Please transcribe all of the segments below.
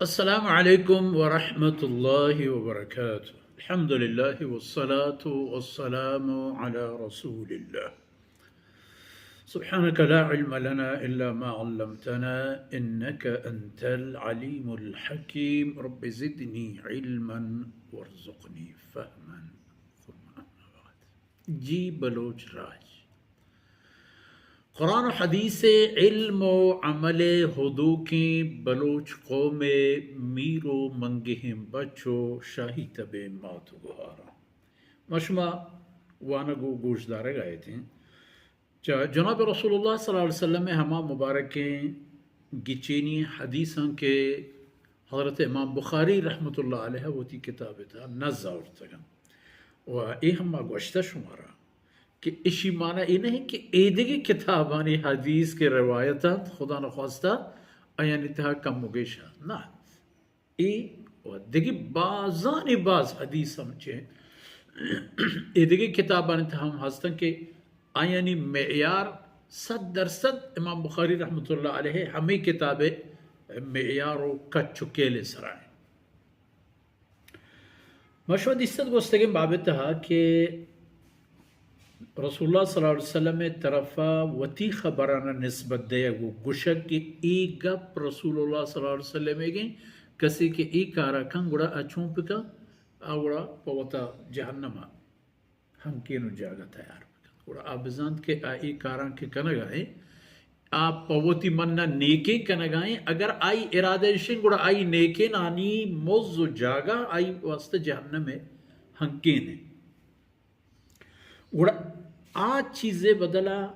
السلام عليكم ورحمة الله وبركاته. الحمد لله والصلاة والسلام على رسول الله. سبحانك لا علم لنا إلا ما علمتنا إنك أنت العليم الحكيم. رب زدني علما وارزقني فهما. ثم أما بعد. جی بلوچ راج، قرآن و حدیث ءِ علم و عمل ءِ ہدوکیں بلوچ قوم ءِ میر و منگہیں بچ و شاہی تبیں مات و گہاراں، ما شما وانگ و گوشدارگ ءَ اتیں چہ جناب رسول اللہ صلی اللہ علیہ وسلم ءِ ہما مبارکیں گچینی حدیثاں کہ حضرت امام بخاری رحمت اللہ علیہ وتی کتاب ءِ تہا نز آورتگ انت۔ و اے ہم ما گوشتہ شمارا کہ اشی معنی اے نہیں کہ ایدگہ کتابانی حدیث کہ روایت انت، خدا نخواستہ آیانی تہا کم و گیش انت۔ نہ، اے و دگہ بازانی باز حدیث ہم چہ ایدگہ کتابانی تہا ہم ہستن کہ آیانی معیار صد درصد امام بخاری رحمت اللہ علیہ ہمے کتاب ءِ معیار و کچ و کیل ءِ سرا انت۔ ما شما دیستگ گوستگیں باب ءِ تہا کہ رسول اللہ صلی اللہ علیہ وسلم ءِ طرفا وتی خبرانا نسبت دیگ و گوشگ کہ اے گپ رسول اللہ صلی اللہ علیہ وسلم ءِ گیں، کسے کہ اے کارا کن گڑا آ چون بکن؟ آ گڑا پہ وتا جہنم ءَ ہنکین و جاگہ تیار بکن۔ گڑا آ بزانت کہ آ اے کاراں کہ کنگا ایں، آ پہ وتی منا نیکیں کنگا ایں۔ اگر آئی ارادہ اشیں گڑا آئی نیکینانی مز و جاگہ آئی واسطہ جہنم ءِ ہنکین انت۔ گڑا آ چیزے بدلا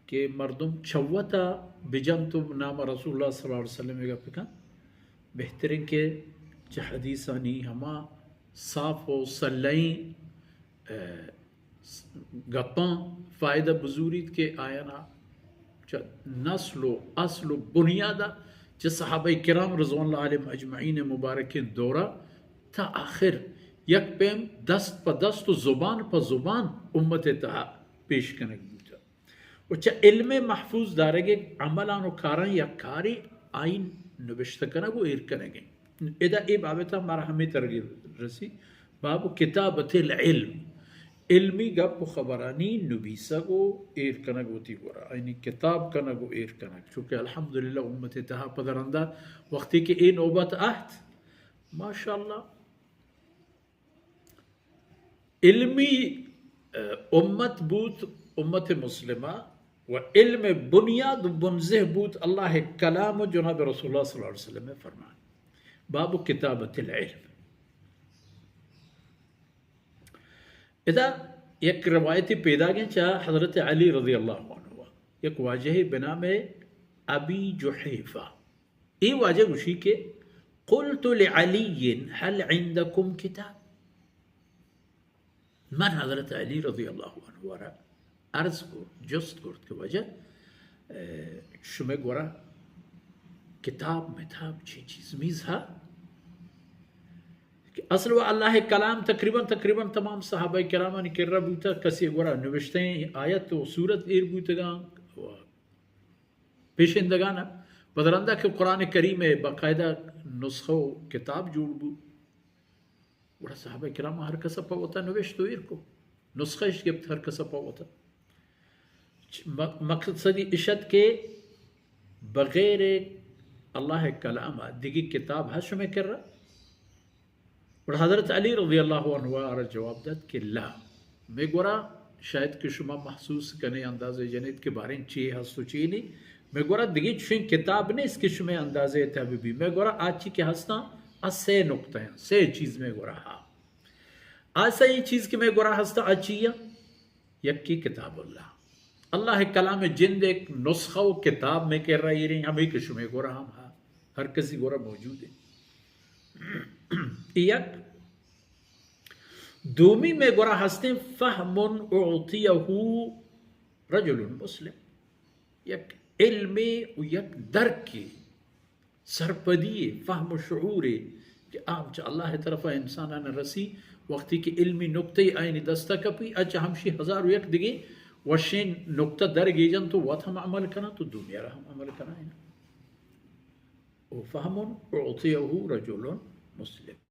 کہ مردم چہ وتا بجنت و نام رسول اللہ صلی اللہ علیہ وسلم ءِ گپ کن، بہترین کہ چہ حدیثانی ہما صاف و سلئیں، ءَ، گپاں فائدہ بزوریت کہ آیانا چہ نسل و اصل و بنیادا چہ صحابہ کرام رضوان اللہ علیہم اجمعین مبارکیں دورا تا آخر یک پیم دست پہ دست و زبان پہ زبان امت ءِ تہا پیش کنگ بوتہ۔ و چہ علم محفوظ دارگ ءِ عملان و کاراں یک کارے آئی نبشتہ کنگ و ایر کنگ انت۔ ادا اے بابتا مارا ہمے ترگی رسی، باب کتابت العلم، علمی گپ و خبرانی نبیسگ و ایر کنگ وتی گورا، یعنی کتاب کنگ و ایر کنگ، چونکہ الحمدللہ امت ءِ تہا پد رندا وقتی کہ اے نوبت اہت، ماشاءاللہ، علمی، ءَ، امت بوت، امت مسلمہ، و علم بنیاد و بنزہ بوت اللہ ءِ کلام و جناب رسول اللہ صلی اللہ علیہ وسلم ءِ فرمان۔ باب کتابت العلم۔ ادا یک روایتے پیداگیں چہ حضرت علی رضی اللہ عنہ، یک واجہے بنام ابی جحیفہ۔ اے واجہ گوشی کہ قلت لعلی هل عندكم کتاب؟ من حضرت علی رضی اللہ عنہ را عرض کرت، جست کرت کہ واجہ، ءَ، شمئے گورا کتاب متاب چی چیز میز ہا؟ کہ اصل و اللہ ءِ کلام تقریباً، تقریباً تمام صحابہ کرامانی کرا بوتا، کسی گورا نوشتیں آیت و سورت ایر بوتگاں و پیشندگان ءَ۔ پد رندا کہ قرآن کریم ءِ باقاعدہ نسخہ و کتاب جوڑ بوت، گڑا صحابہ کرام ہر کس ءَ پہ وتا نوشت و ایر کو، نسخہ اش گپت ہر کس ءَ پہ وتا۔ چ-، م-، مقصدی اش ات کہ بغیر اللہ ءِ کلام ءَ دگہ کتاب ہست شمئے کرا؟ گڑا حضرت علی رضی اللہ عنہ آرا جواب دات کہ لا، مئے گورا شاید کہ شما محسوس کنے، اندازہ جنیت کہ باریں چی ہست و چی نی، مئے گورا دگہ چوشیں کتاب نیست کہ شمئے اندازہ ءِ تہا بہ بی۔ مئے گورا آ چی کہ ہستاں، آ سے نقطہ ہیں، سے چیز مئے گورا ہا۔ آ سے چیز کہ مئے گورا ہستاں، آ چی ہیں؟ یکی کتاب اللہ، اللہ ءِ کلام ءِ جند ایک نسخہ و کتاب مئے کرا ایریں، ہمے کہ شمئے گورا ہم ہا، ہر کسی گورا موجود ہے۔ یک۔ دومی مئے گورا ہستیں فهم اعطیه رجل مسلم، یک علمے و یک درکے، سرپدی، فهم و شعورے کہ آ چہ اللہ ءِ طرفا انسانان رسی، وقتی کہ علمی نقطہ آیانی دستا کپی، آ چہ ہمشی ہزار و یک دگہ وشیں نقطہ در گیجنت و وت ہم عمل کننت و دومی را ہم عمل کنائینت۔ و فهم اعطيه رجل مسلم.